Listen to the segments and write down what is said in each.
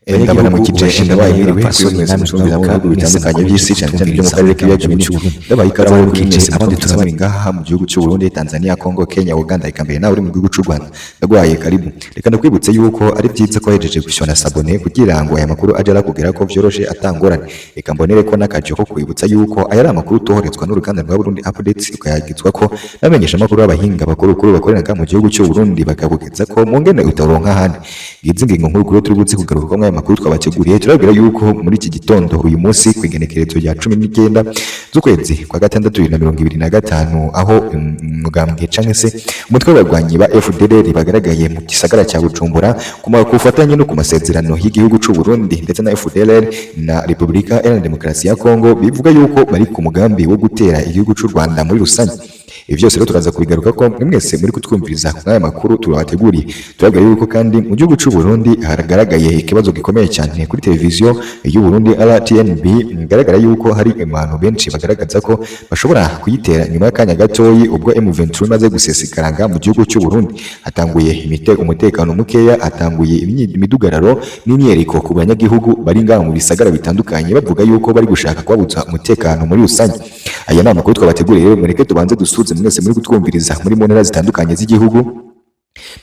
Ndabaramukije, ndabaye mwiriwe kuri mwese mucumbiza mu bihugu bitandukanye by'isi, cyane cyane byo mu karere k'ibiyaga binini. Ndabaye ikaze kuri mwese abandi tuzabari ngaha mu gihugu cy'u Burundi, Tanzania, Congo, Kenya, Uganda, eka mbere nawe uri mu gihugu cy'u Rwanda, ndagwaye karibu. Reka ndakwibutse yuko ari byiza ko wahejeje gufyonda s'abonner kugira ngo aya makuru aje arakugera ko vyoroshe atangorane. Reka mbonere ko n'akajo ko kwibutsa yuko aya ari amakuru toherezwa n'uruganda rwa Burundi Updates, ukayagizwa ko n'abamenyesha amakuru b'abahinga bakuru kuri bakorera mu gihugu cy'u Burundi, bakakugeza ko mu ngene utaronka ahandi. Ngizi ingingo nkuru kuri turi buze kugaruka ko mwaya makuru twabateguriye. Turabwira yuko muri iki gitondo, uyu munsi, ku igenekerezo rya 19 z'ukwezi kwa gatandatu 2025, aho umugambwe canke se umutwe w'abarwanyi ba FDLR bagaragaye mu gisagara cya Bujumbura ku bufatanye no ku masezerano y'igihugu c'u Burundi ndetse na FDLR na Repubulika Iharanira Demokarasi ya Kongo, bivuga yuko bari ku mugambi wo gutera igihugu c'u Rwanda muri rusange. Ibi byose rero turaza kubigaruka ko mwese muri kutwumviriza kuri aya makuru turabateguriye. Turabwira yuko kandi mu gihugu c'u Burundi hagaragaye ikibazo gikomeye cyane kuri televiziyo y'u Burundi RTNB. Bigaragara yuko hari abantu benshi bagaragaza ko bashobora kuyitera nyuma y'akanya gatoyi. Ubwo M23 imaze gusesikaranga mu gihugu cy'u Burundi, hatanguye umutekano mukeya, hatanguye imidugararo n'imyereko ku banyagihugu bari ngaho mu bisagara bitandukanye, bavuga yuko bari gushaka kubabuza umutekano muri rusange. Aya ni amakuru twabateguriye rero. Mureke tubanze dusuze mwese muri kutwumviriza muri mu ntara zitandukanye z'igihugu,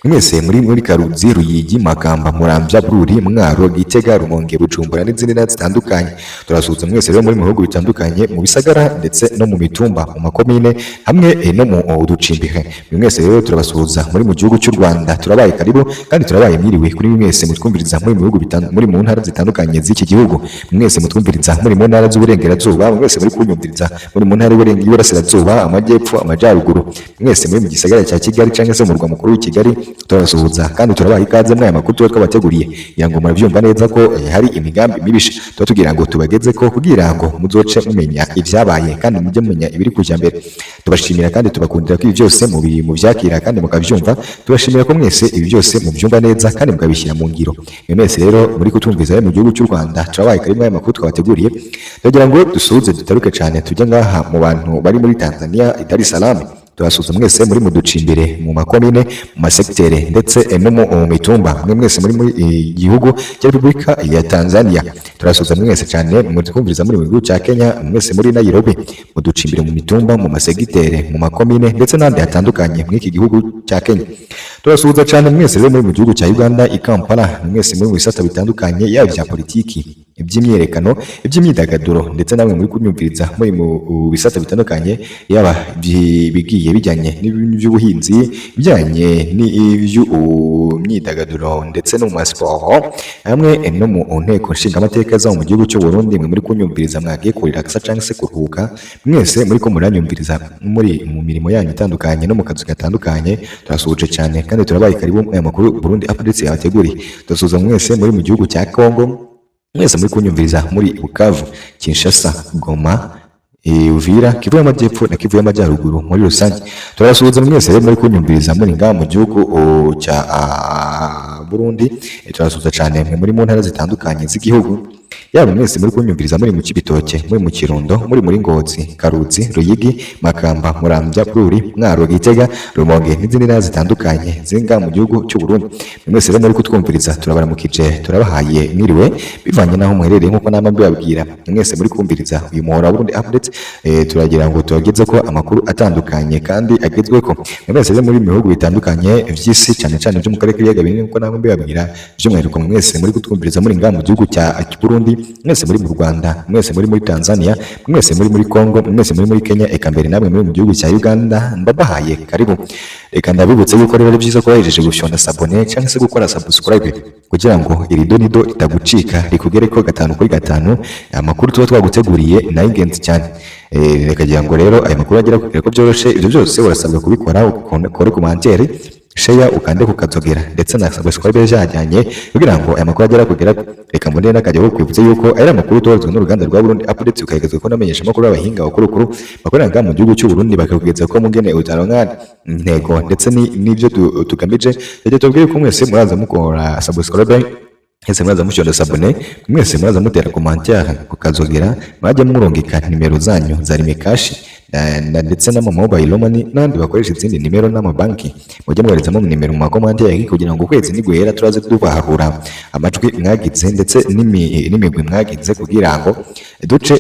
mwese muri Karuzi, Ruyigi, Makamba, Muramvya, Bururi, Mwaro, Gitega, Rumonge, Bujumbura n'izindi ntara zitandukanye. Turasuhuza mwese rero muri mu bihugu bitandukanye, mu bisagara ndetse no mu mitumba, mu makomine hamwe no mu uducimbiri. Mwese rero turabasuhuza muri mu gihugu cy'u Rwanda. Turabaye karibu kandi turabaye mwiriwe kuri mwese mutwumviriza muri mu bihugu muri mu ntara zitandukanye z'iki gihugu, mwese mutwumviriza muri mu ntara z'uburengerazuba, mwese muri kunyumviriza muri mu ntara y'uburasirazuba, amajyepfo, amajyaruguru, mwese muri mu gisagara cya Kigali cyangwa se mu murwa mukuru w'i Kigali. Turabasuhuza kandi turabaha ikaze muri aya makuru tuba twabateguriye. Kugira ngo murabyumva neza ko hari imigambi mibisha tuba tugira ngo tubageze ko, kugira ngo muzoce mumenya ibyabaye kandi mujye mumenya ibiri kujya mbere. Tubashimira kandi tubakundira ko ibi byose mubyakira kandi mukabyumva. Tubashimira ko mwese ibi byose mubyumva neza kandi mukabishyira mu ngiro. Mwe mwese rero muri kutwumviza mu gihugu cy'u Rwanda, turabaye kari muri aya makuru twabateguriye. Turagira ngo dusuhuze, dutaruke cyane, tujye ngaha mu bantu bari muri Tanzania, i Dar es Salaam. Turasuhuza mwese muri mu ducimbere, mu makomine, mu masektere ndetse no mu mitumba, mwe mwese muri gihugu cya Repubulika ya Tanzania. Turasuhuza mwese cyane muri kumviriza muri mu gihugu cya Kenya, mwese muri Nairobi, mu ducimbere, mu mitumba, mu masegitere, mu makomine ndetse n'ahandi hatandukanye muri iki gihugu cya Kenya. Turasuhuza cyane mwese rero muri mu gihugu cya Uganda, i Kampala, mwese muri mu bisata bitandukanye, yaba ibya politiki, iby'imyerekano, iby'imyidagaduro, ndetse namwe muri kunyumviriza muri mu bisata bitandukanye, yaba ibigiye bijyanye n'iby'ubuhinzi, bijyanye n'iby'imyidagaduro ndetse no mu masiporo, hamwe no mu nteko nshingamateka zo mu gihugu cy'u Burundi. Mwe muri kunyumviriza mwagiye kurelaxa cyangwa se kuruhuka, mwese muri ko muranyumviriza muri mu mirimo yanyu itandukanye no mu kazi gatandukanye, turasuhuje cyane kandi turabaye karibu aya makuru Burundi Updates yabateguriye. Turasuhuza mwese muri mu gihugu cya Congo, mwese muri kunyumviriza muri Bukavu, Kinshasa, Goma, Uvira, Kivu y'Amajyepfo na Kivu y'Amajyaruguru muri rusange. Turabasuhuza mwese rero muri kunyumviriza muri ngaha mu gihugu cya Burundi. Turabasuhuza cyane mwe muri mu ntara zitandukanye z'igihugu, yaba mwese muri kunyumviriza muri mu Cibitoke, muri mu Kirundo, muri Ngozi, Karuzi, Ruyigi, Makamba, Muramvya, Bururi, Mwaro, Gitega, Rumonge n'izindi ntara zitandukanye ziri ngaha mu gihugu cy'u Burundi. Mwe mwese rero muri kutwumviriza, turabaramukije, turabahaye mwiriwe bivanye n'aho muherereye. Nk'uko nama mbibabwira, mwese muri kumviriza uyu muhora wa Burundi Updates, turagira ngo tubageze ko amakuru atandukanye kandi agezweko. Mwe mwese rero muri mu bihugu bitandukanye vy'isi, cyane cyane byo mu karere k'ibiyaga binini, nk'uko nama mbibabwira, by'umwihariko mwese muri kutwumviriza muri ngaha mu gihugu cya Burundi, mwese muri mu Rwanda, mwese muri Tanzania, mwese muri Congo, mwese muri Kenya, eka mbere namwe muri mu gihugu cya Uganda, mbabahaye karibu. Reka ndabibutse yuko rero ari byiza ko wahejeje gufyonda s'abonner cyangwa se gukora subscribe, kugira ngo iri donido ritagucika, rikugereko gatanu kuri gatanu. Amakuru tuba twaguteguriye nayo ingenzi cyane. Reka kugira ngo rero aya makuru agera kugera ko byoroshe, ibyo byose urasabwa kubikora: ukore commentaire, share, ukande kukazogera ndetse na subscribe byajyanye, kugira ngo aya makuru agera kugera. Reka mbone n'akajya ko kwibutsa yuko ari amakuru tubarizwa n'uruganda rwa Burundi Updates, ukayigezwa ko namenyesha amakuru y'abahinga bakurukuru bakorera ngaha mu gihugu cy'u Burundi, bakakugeza ko mugene utaronka intego ndetse n'ibyo tugamije. Rero tubwire ko mwese muraza mukora subscribe, mwese muraza mushyira s'abonner, mwese muraza mutera commentaire, kukazogera, mwajya murungika nimero zanyu za Lumicash. ndetse n'ama mobile money n'abandi bakoresha izindi nimero n'amabanki. Mujye mwoherezamo nimero mu ma commentaires kugira ngo ukwezi niguhera turaze tubaharura amajwi mwagize ndetse n'imigwi mwagize, kugira ngo duce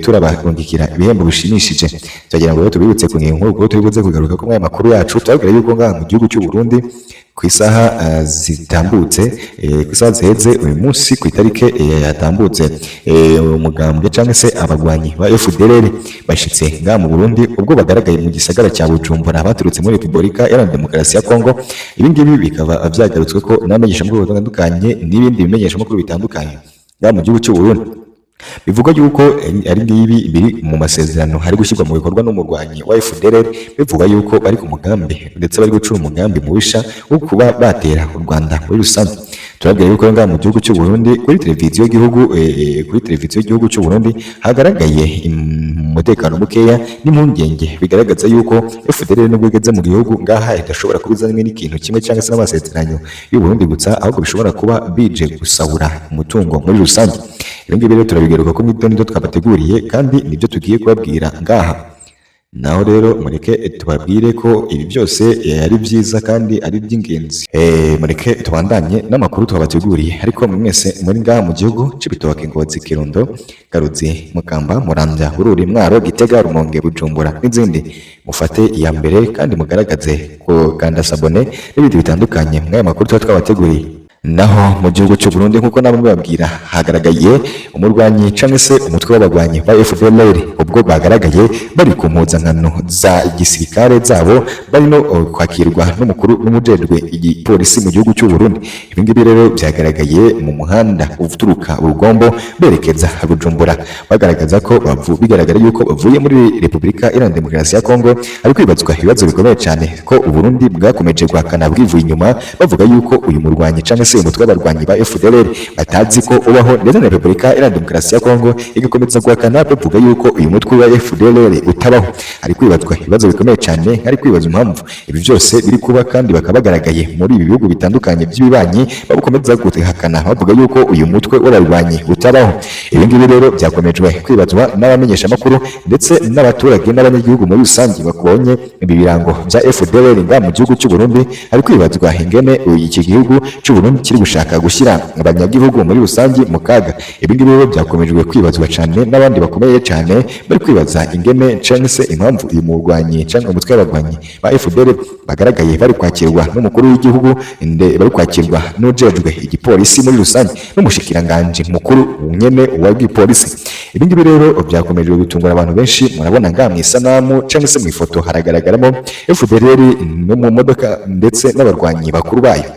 turabarungikira ibihembo bishimishije. Turagira ngo rero tubibutse ku ngingo nkuru, kuko turi buze kugaruka ko mwaya makuru yacu tubabwira yuko ngaha mu gihugu cy'u Burundi ku isaha zitambutse, ku isaha ziheze uyu munsi, ku itariki yatambutse, umugambwe cyangwa se abagwanyi ba FDLR bashitse ngaha mu Burundi, ubwo bagaragaye mu gisagara cya Bujumbura baturutse muri Repubulika Iharanira Demokarasi ya Kongo. Ibi ngibi bikaba byagarutswe ko n'abamenyeshamakuru batandukanye n'ibindi bimenyeshamakuru bitandukanye ngaha mu gihugu cy'u Burundi. Bivugwa yuko ari ngibi biri mu masezerano hari gushyirwa mu bikorwa n'umurwanyi wa FDLR. Bivugwa yuko bari ku mugambi ndetse bari gucura umugambi mubisha wo kuba batera u Rwanda muri rusange. Turabwira yuko ngaha mu gihugu cy'u Burundi kuri televiziyo y'igihugu cy'u Burundi hagaragaye umutekano mukeya n'impungenge, bigaragaza yuko FDLR nubwo igeze mu gihugu ngaha idashobora kuba izanywe n'ikintu kimwe cyangwa se n'amasezerano y'u Burundi gusa, ahubwo bishobora kuba bije gusahura umutungo muri rusange. Ibi ngibi rero turabigaruka ko mw'ibyo nibyo twabateguriye kandi nibyo tugiye kubabwira ngaha. Naho rero mureke tubabwire ko ibi byose ari byiza kandi ari iby'ingenzi. Mureke tubandanye n'amakuru twabateguriye, ariko mwese muri ngaha mu gihugu c'Ibitoke, Ngozi, Kirundo, Karuzi, Mukamba, Muramvya, Bururi, Mwaro, Gitega, Rumonge, Bujumbura n'izindi, mufate iya mbere kandi mugaragaze gukanda s'abonner n'ibindi bitandukanye mw'aya makuru tuba twabateguriye. Naho mu gihugu cy'u Burundi, nk'uko namwe babwira, hagaragaye umurwanyi canke se umutwe w'abagwanyi ba FDLR, ubwo bagaragaye bari ku mpuzankano za gisirikare zabo, bari no kwakirwa n'umukuru n'umujejwe igipolisi mu gihugu cy'u Burundi. Ibi ngibi rero byagaragaye mu muhanda uturuka Rugombo berekeza Bujumbura, bagaragaza ko bigaragara yuko bavuye muri Repubulika Iharanira Demokarasi ya Kongo. Ari kwibazwa ibibazo bikomeye cyane ko u Burundi bwakomeje guhakana bwivuye inyuma, bavuga yuko uyu murwanyi canke se umutwe w'abarwanyi ba FDLR batazi ko ubaho, ndetse na Repubulika Iharanira Demokarasi ya Kongo igakomeza guhakana bavuga yuko uyu mutwe wa FDLR utabaho. Ari kwibazwa ibibazo bikomeye cyane, ari kwibaza impamvu ibi byose biri kuba, kandi bakaba bagaragaye muri ibi bihugu bitandukanye by'ibibanyi bakomeza guhakana bavuga yuko uyu mutwe w'abarwanyi utabaho. Ibi ngibi rero byakomejwe kwibazwa n'abamenyeshamakuru ndetse n'abaturage n'abanyagihugu muri rusange bakubonye ibi birango bya FDLR nga mu gihugu cy'u Burundi. Ari kwibazwa ingene iki gihugu cy'u Burundi kiri gushaka gushyira abanyagihugu muri rusange mu kaga. Ibi ngibi rero byakomejwe kwibazwa cyane n'abandi bakomeye cyane, bari kwibaza ingene canke se impamvu uyu murwanyi canke umutwe w'abarwanyi ba FDLR bagaragaye bari kwakirwa n'umukuru w'igihugu, bari kwakirwa n'ujejwe igipolisi muri rusange n'umushikiranganje mukuru nyene wa gipolisi. Ibi ngibi rero byakomeje gutungura abantu benshi. Murabona ngaha mu isanamu cyangwa se mu ifoto haragaragaramo FDLR no mu modoka ndetse n'abarwanyi bakuru bayo.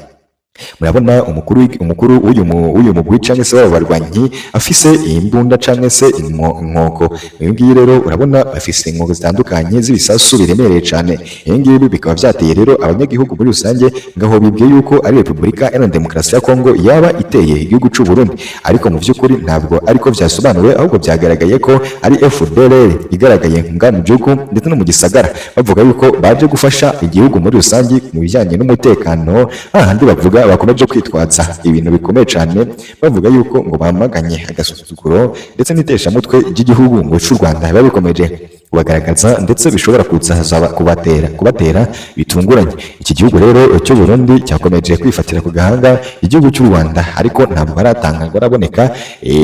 Murabona umukuru w'uyu mugwi cyangwa se w'abo barwanyi afise imbunda cyangwa se inkoko. Ibi ngibi rero urabona bafise inkoko zitandukanye z'ibisasu biremereye cyane. Ibi ngibi bikaba byateye rero abanyagihugu muri rusange ngaho bibwiye yuko ari Repubulika Iharanira Demokarasi ya Kongo yaba iteye igihugu cy'u Burundi, ariko mu by'ukuri ntabwo ariko byasobanuwe, ahubwo byagaragaye ko ari FDLR igaragaye nga mu gihugu ndetse no mu gisagara, bavuga yuko baje gufasha igihugu muri rusange mu bijyanye n'umutekano, hahandi bavuga bakomeje kwitwaza ibintu bikomeye cyane, bavuga yuko ngo bamaganye agasuzuguro ndetse n'iteshamutwe ry'igihugu ngo cy'u Rwanda biba bikomeje kubagaragaza, ndetse bishobora kuza kubatera bitunguranye. Iki gihugu rero cy'u Burundi cyakomeje kwifatira ku gahanga igihugu cy'u Rwanda, ariko ntabwo haratangazwa haraboneka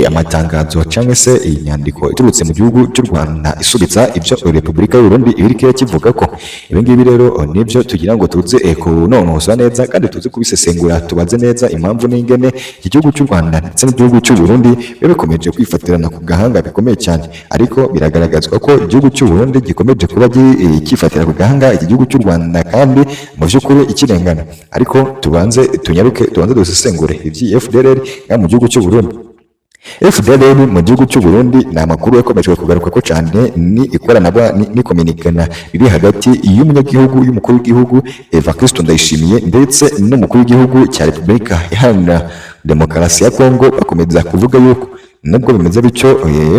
amatangazo cyangwa se inyandiko iturutse mu gihugu cy'u Rwanda isubiza ibyo Repubulika y'u Burundi ibiri kivuga ko. Ibi ngibi rero nibyo tugira ngo tuze kunonosora neza kandi tuze kubisesengura, tubaze neza impamvu n'ingene iki gihugu cy'u Rwanda ndetse n'igihugu cy'u Burundi biba bikomeje kwifatirana ku gahanga bikomeye cyane. Ariko biragaragazwa ko igihugu cy'u Burundi gikomeje kuba cyifatira ku gahanga iki gihugu cy'u Rwanda, kandi mu by'ukuri ikirengana. Ariko tubanze tunyaruke, tubanze dusesengure iby'iyi FDLR nga mu gihugu cy'u Burundi. FDLR mu gihugu cy'u Burundi ni amakuru yakomeje kugaruka ko cyane, ni ikoranabuhanga n'ikominikana riri hagati y'umunyagihugu, y'umukuru w'igihugu Evariste Ndayishimiye ndetse n'umukuru w'igihugu cya Repubulika Iharanira Demokarasi ya Kongo, bakomeza kuvuga yuko Nubwo bimeze bityo,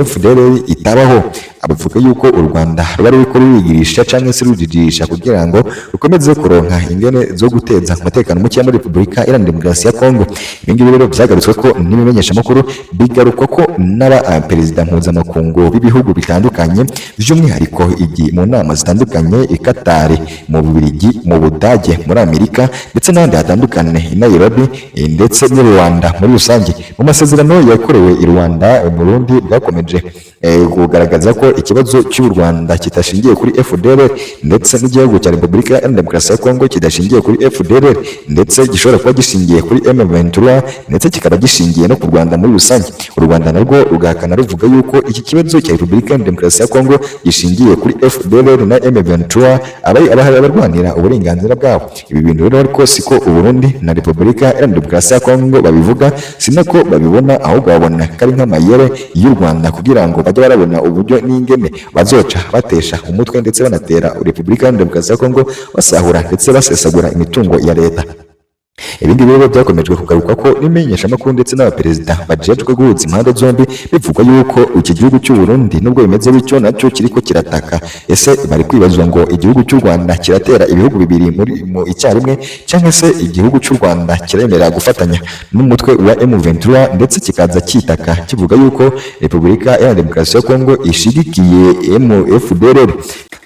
FDLR itabaho. Abavuga yuko u Rwanda ruba ruriko rurigirisha canke se rujijisha kugira ngo rukomeze kuronka ingene zo guteza umutekano muke muri Repubulika Iharanira Demokarasi ya Kongo. Ibi ngibi rero byagarutswe ko n'ibimenyeshamakuru, bigarukwa ko n'aba perezida mpuzamakungu b'ibihugu bitandukanye, by'umwihariko igi mu nama zitandukanye i Qatar, mu Bubiligi, mu Budage, muri Amerika ndetse n'ahandi hatandukanye, i Nairobi ndetse n'i Rwanda muri rusange. Mu masezerano yakorewe i Rwanda, Burundi bwakomeje kugaragaza ko ikibazo cy'u Rwanda kitashingiye kuri FDLR, ndetse n'igihugu cya Repubulika Iharanira Demokarasi ya Kongo kidashingiye kuri FDLR, ndetse gishobora kuba gishingiye kuri M23, ndetse kikaba gishingiye no ku Rwanda muri rusange. U Rwanda narwo rugahakana, ruvuga yuko iki kibazo cya Repubulika Iharanira Demokarasi ya Kongo gishingiye kuri FDLR na M23, abari abarwanira uburenganzira bwabo. Ibi bintu rero ariko siko u Burundi na Repubulika Iharanira Demokarasi ya Kongo babivuga, si nako babibona, ahubwo babona ko ari nk'amayere y'u Rwanda kugira ngo bajye barabona uburyo n'ingene bazoca batesha umutwe ndetse banatera Repubulika Iharanira Demokarasi ya Kongo, basahura ndetse basesagura imitungo ya leta. Ibi ngibi rero byakomejwe kugarukwa ko n'imenyeshamakuru ndetse n'abaperezida bajejwe guhuza impande zombi. Bivugwa yuko iki gihugu cy'u Burundi, nubwo bimeze bityo, nacyo kiriko kirataka. Ese bari kwibazwa ngo igihugu cy'u Rwanda kiratera ibihugu bibiri muri mu icyarimwe, cyangwa se igihugu cy'u Rwanda kiremera gufatanya n'umutwe wa M23, ndetse kikaza kitaka kivuga yuko Repubulika Iharanira Demokarasi ya Kongo ishigikiye MFDLR?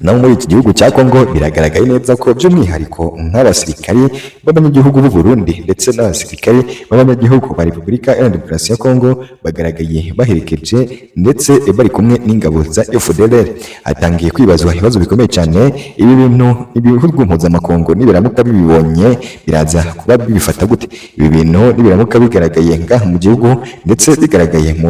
Naho muri iki gihugu cya Kongo biragaragaye neza ko by'umwihariko nk'abasirikari b'abanyagihugu b'u Burundi ndetse n'abasirikari b'abanyagihugu ba Repubulika Iharanira Demokarasi ya Kongo bagaragaye baherekeje ndetse bari kumwe n'ingabo za FDLR. Hatangiye kwibazwa ibibazo bikomeye cyane. Ibi bintu ibihugu mpuzamakungu nibiramuka bibibonye biraza kuba bibifata gute? Ibi bintu nibiramuka bigaragaye ngaha mu gihugu ndetse bigaragaye mu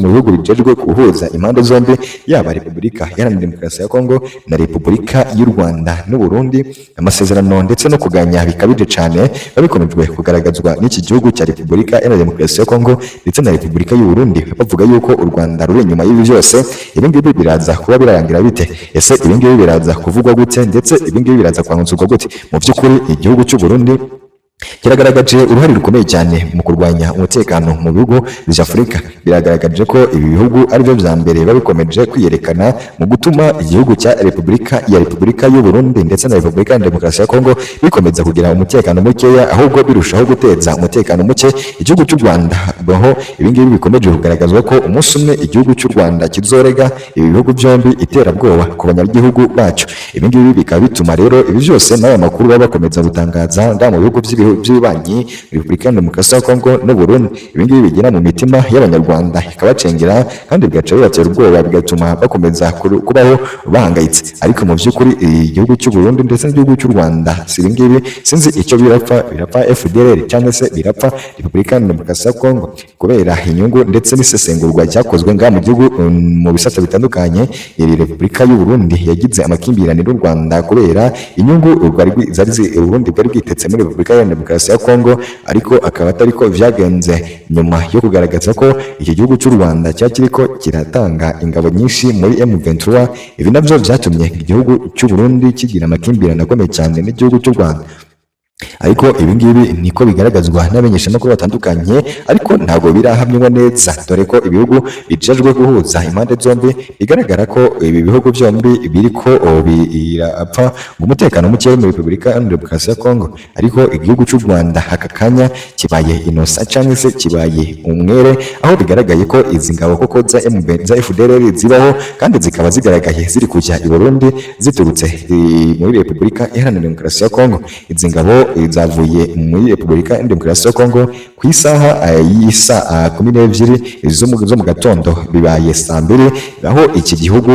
bihugu bijejwe guhuza impande zombi, yaba Repubulika Iharanira Demokarasi ya Kongo na Repubulika y'u Rwanda n'u Burundi, amasezerano ndetse no kuganya bikabije cyane biba bikomejwe kugaragazwa n'iki gihugu cya Repubulika Iharanira Demokarasi ya Kongo ndetse na Repubulika y'u Burundi, bavuga yuko u Rwanda ruri inyuma y'ibi byose. Ibi ngibi biraza kuba birarangira bite? Ese ibi ngibi biraza kuvugwa gute? Ndetse ibi ngibi biraza kwanzurwa gute? Mu by'ukuri igihugu cy'u Burundi kiragaragaje uruhare rukomeye cyane mu kurwanya umutekano mu bihugu bya Afurika. Biragaragaje ko ibi bihugu ari byo bya mbere biba bikomeje kwiyerekana mu gutuma igihugu cya Repubulika y'u Burundi ndetse na Repubulika ya Demokarasi ya Kongo bikomeza kugira umutekano mukeya, ahubwo birushaho guteza umutekano muke igihugu cy'u Rwanda. Aho ibi ngibi bikomeje kugaragazwa ko umunsi umwe igihugu cy'u Rwanda kizorega ibi bihugu byombi iterabwoba ku banyagihugu bacyo. Ibi ngibi bikaba bituma rero ibi byose n'aya makuru baba bakomeza gutangaza ngaha mu bihugu by'ibibanyi, Repubulika ya Demokarasi ya Kongo n'u Burundi, ibi ngibi bigera mu mitima y'Abanyarwanda ikabacengera kandi bigaca bibatera ubwoba, bigatuma bakomeza kubaho bahangayitse. Ariko mu by'ukuri igihugu cy'u Burundi ndetse n'igihugu cy'u Rwanda si ibi ngibi, sinzi icyo birapfa. Birapfa FDLR cyangwa se birapfa Repubulika ya Demokarasi ya Kongo? Kubera inyungu ndetse n'isesengurwa ryakozwe ngaha mu gihugu mu bisata bitandukanye, iri Repubulika y'u Burundi yagize amakimbirane n'u Rwanda kubera inyungu Uburundi bwari bwitetse muri Repubulika ya Demokarasi ya Kongo, ariko akaba atari ko vyagenze nyuma yo kugaragaza ko iki gihugu cy'u Rwanda cyari kiriko kiratanga ingabo nyinshi muri M23. Ibi navyo vyatumye igihugu cy'u Burundi kigira amakimbirane akomeye cyane n'igihugu cy'u Rwanda. Ariko ibi ngibi niko bigaragazwa n'abamenyeshamakuru batandukanye, ariko ntabwo birahamywa neza, dore ko ibihugu bijejwe guhuza impande zombi bigaragara ko ibi bihugu byombi biriko birapfa ngo umutekano muke muri Repubulika Iharanira Demokarasi ya Kongo. Ariko igihugu cy'u Rwanda aka kanya kibaye innocent cyangwa se kibaye umwere, aho bigaragaye ko izi ngabo koko za MB za FDLR zibaho kandi zikaba zigaragaye ziri kujya i Burundi ziturutse muri Repubulika Iharanira Demokarasi ya Kongo. Izi ngabo zavuye muri Repubulika Iharanira Demokarasi ya Kongo ku isaha y'isa 12 zo mu gatondo, bibaye saa 2, aho iki gihugu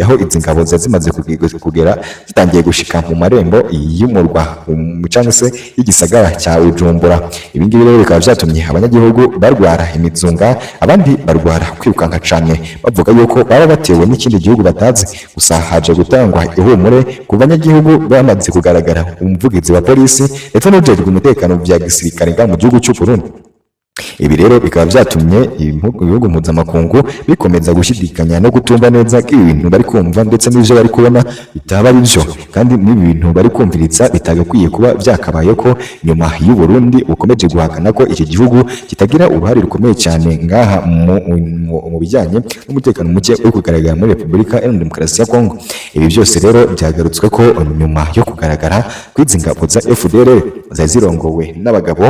aho izi ngabo zari zimaze kugera, zitangiye gushika mu marembo y'umurwa cyangwa se y'igisagara cya Bujumbura. Ibi ngibi rero bikaba byatumye abanyagihugu barwara imizunga, abandi barwara kwirukanka cane, bavuga yuko baba batewe n'ikindi gihugu batazi. Gusa haje gutangwa ihumure ku banyagihugu bamaze kugaragara umuvugizi wa polisi ndetse n'ujejwe umutekano bya gisirikare ngaha mu gihugu cy'u Burundi. Ibi rero bikaba byatumye ibihugu mpuzamakungu bikomeza gushidikanya no kutumva neza ko ibi bintu bari kumva ndetse n'ibyo bari kubona bitaba ari byo, kandi n'ibi bintu bari kumviriza bitagakwiye kuba byakabaye ko nyuma y'u Burundi bukomeje guhakana ko iki gihugu kitagira uruhare rukomeye cyane ngaha mu bijyanye n'umutekano muke uri kugaragara muri Repubulika Iharanira Demokarasi ya Kongo. Ibi byose rero byagarutswe ko nyuma yo kugaragara kw'izi ngabo za FDLR zari zirongowe n'abagabo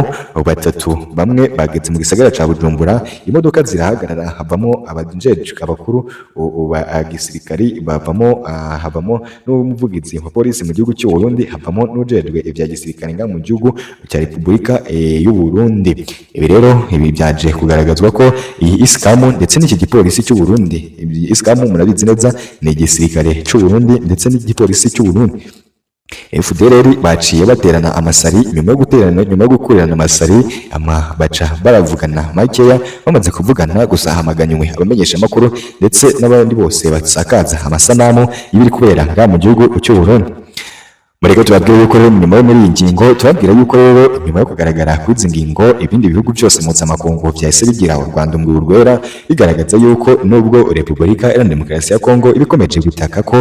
batatu, bamwe bageze mu gisagara ca Bujumbura, imodoka zirahagarara, havamo abajejwe abakuru ba gisirikari, bavamo havamo n'umuvugizi wa polisi mu gihugu cy'u Burundi, havamo n'ujejwe ivya gisirikare nga mu gihugu cya Repubulika y'u Burundi. Ibi rero ibi byaje kugaragazwa ko iyi ISCAM ndetse n'iki gipolisi cy'u Burundi, ibi ISCAM murabizi neza ni igisirikare cy'u Burundi ndetse n'igipolisi cy'u Burundi, FDLR baciye baterana amasari. Nyuma yo guterana, nyuma yo gukurana amasari ama baca baravugana makeya. Bamaze kuvugana gusa, hamaganywe abamenyesha makuru ndetse n'abandi bose basakaza amasanamu y'ibiri kubera ngaha mu gihugu cy'u Burundi. Mureke tubabwire yuko rero nyuma yo muri iyi ngingo, tubabwira yuko rero nyuma yo kugaragara kw'izi ngingo, ibindi bihugu byose mpuzamakungu byahise bigira u Rwanda umugwi rwera, bigaragaza yuko nubwo Repubulika Iharanira Demokarasi ya Kongo iba ikomeje gutaka ko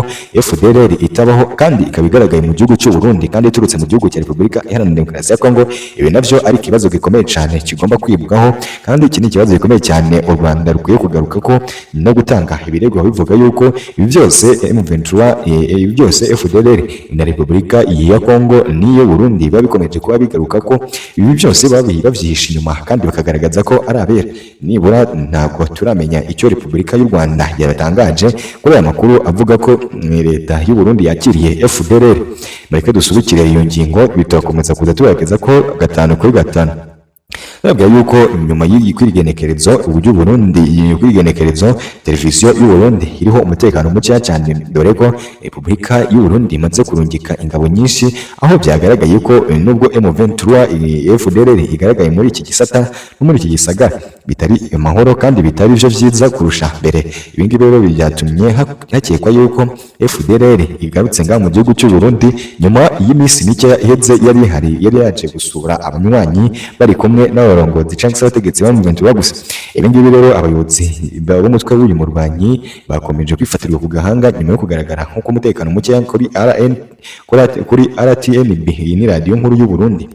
FDLR itabaho kandi ikaba igaragaye mu gihugu cy'u Burundi kandi iturutse mu gihugu cya Repubulika Iharanira Demokarasi ya Kongo, ibi navyo ari ikibazo gikomeye cyane kigomba kwibwaho. Kandi iki ni ikibazo gikomeye cyane u Rwanda rukwiye kugaruka ko no gutanga ibirego bivuga yuko ibi byose M23, ibi byose FDLR na Repubulika ya Kongo n'iyo Burundi biba bikomeje kuba bigaruka ko ibi byose bavyihishe inyuma kandi bakagaragaza ko ari abera. Nibura ntabwo turamenya icyo Repubulika y'u Rwanda yatangaje kuri aya makuru avuga ko leta y'u Burundi yakiriye FDLR. Mureke dusubikire iyo ngingo, bitakomeza kuza tugaragaza ko gatanu kuri gatanu. Babwira yuko nyuma y'iyi kw'igenekerezo uburyo Burundi kw'igenekerezo televiziyo y'u Burundi iriho umutekano mukeya cyane, dore ko Repubulika y'u Burundi imaze kurungika ingabo nyinshi, aho byagaragaye ko nubwo M23 FDLR igaragaye muri iki gisata no muri iki gisagara bitari amahoro kandi bitari byo byiza kurusha mbere. Ibi ngibi rero byatumye hakekwa yuko FDLR igarutse ngaha mu gihugu cy'u Burundi nyuma y'iminsi mike iheze yari ihari, yari yaje gusura abanywanyi bari kumwe n'abarongozi cyangwa se abategetsi ba M23 gusa. Ibi ngibi rero abayobozi b'umutwe w'uyu murwanyi bakomeje kwifatirwa ku gahanga nyuma yo kugaragara nk'uko umutekano mukeya kuri RN kuri RTNB, iyi ni radiyo nkuru y'u Burundi.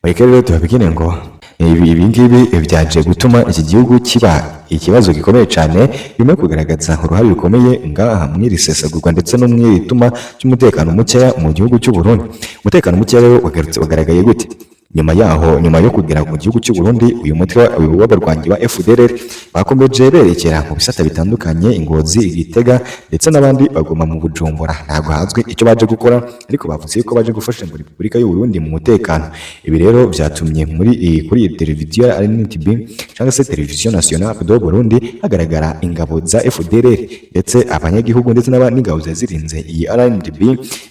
Mureke rero tubabwire ngo ibi ngibi byaje gutuma iki gihugu kiba ikibazo gikomeye cyane nyuma yo kugaragaza uruhare rukomeye ngaha mw'iri sesagurwa ndetse no mw'iri tuma cy'umutekano mukeya mu gihugu cy'u Burundi. Umutekano mukeya rero wagarutse wagaragaye gute nyuma yaho? Nyuma yo kugera mu gihugu cy'u Burundi, uyu mutwe w'abarwanyi ba FDLR bakomeje berekera mu bisata bitandukanye, Ingozi, Igitega ndetse n'abandi baguma mu Bujumbura. Ntabwo hazwi icyo baje gukora, ariko bavuze ko baje gufasha ngo Repubulika y'u Burundi mu mutekano. Ibi rero byatumye muri iyi kuri iyi televiziyo ya RNTB cyangwa se Television Nationale du Burundi hagaragara ingabo za FDLR ndetse abanyagihugu ndetse n'ingabo zari zirinze iyi RNTB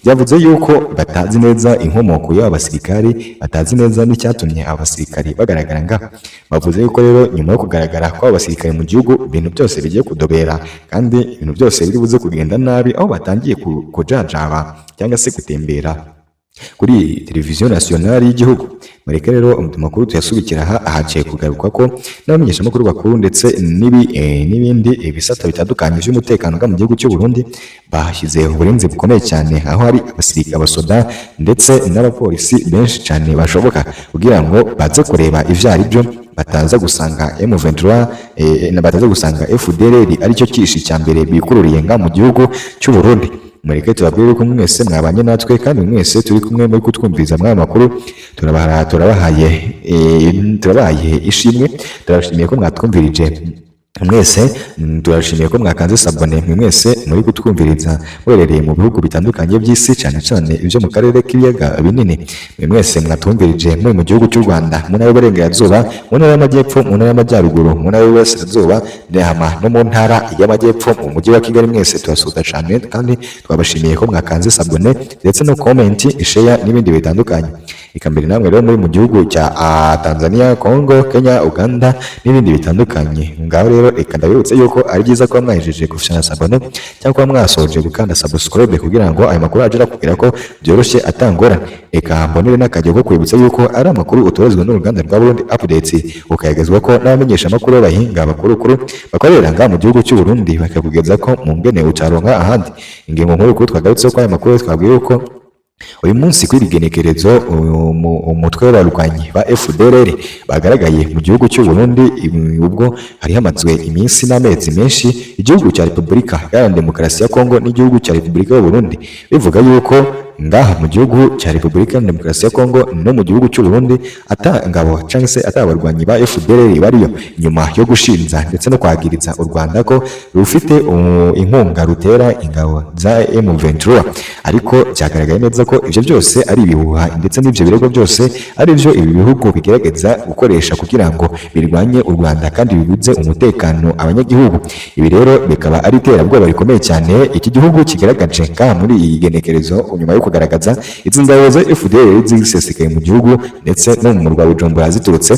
byavuze yuko batazi neza inkomoko y'aba basirikari, batazi neza n'icyatumye aba basirikari bagaragara ngaha. Bavuze yuko rero nyuma yo kugaragara kw'aba basirikare mu gihugu, ibintu byose bigiye kudobera kandi ibintu byose biri buze kugenda nabi, aho batangiye kujajaba cyangwa se gutembera kuri televiziyo nationale y'igihugu. Mureke rero amakuru tuyasubikira aha. Ahaciye kugaruka ko n'abamenyeshamakuru bakuru ndetse n'ibindi bisata bitandukanye by'umutekano mu gihugu cy'u Burundi bahashyize uburinzi bukomeye cyane, aho hari abasirikare, abasoda ndetse n'abapolisi benshi cyane bashoboka kugira ngo baze kureba ivyo ari byo, bataza gusanga M23 bataza gusanga FDLR aricyo kishi cya mbere bikururiye nga mu gihugu cy'u Burundi. Mureke tubabwire ko mwese mwabanye natwe kandi mwese turi kumwe muri kutwumviriza mwaya makuru, turabahaye ishimwe, turabashimiye ko mwatwumvirije mwese, turabashimiye ko mwakanze s'abonner mwe mwese muri kutwumviriza muherereye mu bihugu bitandukanye by'isi, cyane cyane ibyo mu karere k'ibiyaga binini. Mwe mwese mwatwumvirije muri mu gihugu cy'u Rwanda, mu ntara y'Uburengerazuba, mu ntara y'Amajyepfo, mu ntara y'Amajyaruguru, mu ntara y'Uburasirazuba ndehama no mu ntara y'Amajyepfo mu mujyi wa Kigali, mwese turasuhuza cyane kandi twabashimiye ko mwakanze s'abonner ndetse no comment, share n'ibindi bitandukanye. Eka mbere namwe rero muri mu gihugu cya Tanzania, Congo, Kenya, Uganda n'ibindi bitandukanye. Ngaho rero reka ndabibutse yuko ari byiza kuba mwahejeje gufyana s'abonner cyangwa kuba mwasoje gukanda subscribe kugira ngo ayo makuru aje akubwira ko byoroshye atangora. Reka mbonere n'akajya ko kwibutsa yuko ari amakuru utorezwa n'uruganda rwa Burundi Updates, ukayagezwa ko n'abamenyesha amakuru b'abahinga bakurukuru bakorera ngaha mu gihugu cy'u Burundi, bakakugeza ko mu ngene utaronka ahandi. Ingingo nkuru kuri twagarutse ko aya makuru, twabwiye yuko uyu munsi kuri iri genekerezo umutwe w'abarwanyi ba FDLR bagaragaye mu gihugu cy'u Burundi, ubwo hari hamazwe iminsi n'amezi menshi igihugu cya Repubulika Iharanira Demokarasi ya Kongo n'igihugu cya Repubulika y'u Burundi bivuga yuko ngaha mu gihugu cya Repubulika Iharanira Demokarasi ya Kongo no mu gihugu cy'u Burundi ata ngabo cyangwa se ata abarwanyi ba FDLR bariyo, nyuma yo gushinza ndetse no kwagiriza u Rwanda ko rufite inkunga rutera ingabo za M23. Ariko byagaragaye neza ko ibyo byose ari ibihuha, ndetse n'ibyo birego byose ari byo ibi bihugu bigerageza gukoresha kugira ngo birwanye u Rwanda kandi bibuze umutekano abanyagihugu. Ibi rero bikaba ari iterabwoba rikomeye cyane iki gihugu kigaragaje ngaha muri iyi genekerezo, nyuma yo kugaragaza izi ngabo za FDLR zisesekaye mu gihugu ndetse no mu murwa wa Bujumbura ziturutse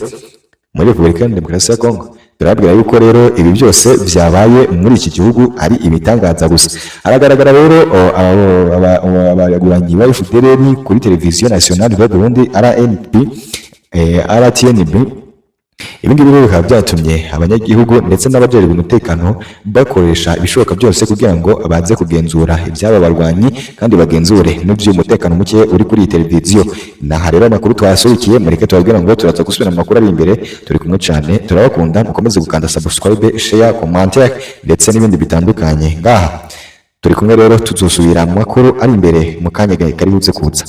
muri Repubulika Iharanira Demokarasi ya Kongo. Turababwira yuko rero ibi byose byabaye muri iki gihugu ari ibitangaza gusa. Haragaragara rero abarwanyi ba FDLR kuri televiziyo nationale du Burundi RNB, RTNB. Ibi ngibi rero bikaba byatumye abanyagihugu ndetse n'abajejwe umutekano bakoresha ibishoboka byose kugira ngo baze kugenzura iby'aba barwanyi kandi bagenzure n'iby'umutekano muke uri kuri iyi televiziyo. Naha rero amakuru twasubikiye, mureke tubabwira ngo turaza gusubira mu makuru ari imbere. Turi kumwe cyane, turabakunda, mukomeze gukanda subscribe, share, commentaire ndetse n'ibindi bitandukanye. Ngaha turi kumwe rero, tuzosubira mu makuru ari imbere mu kanya kari buze kuza.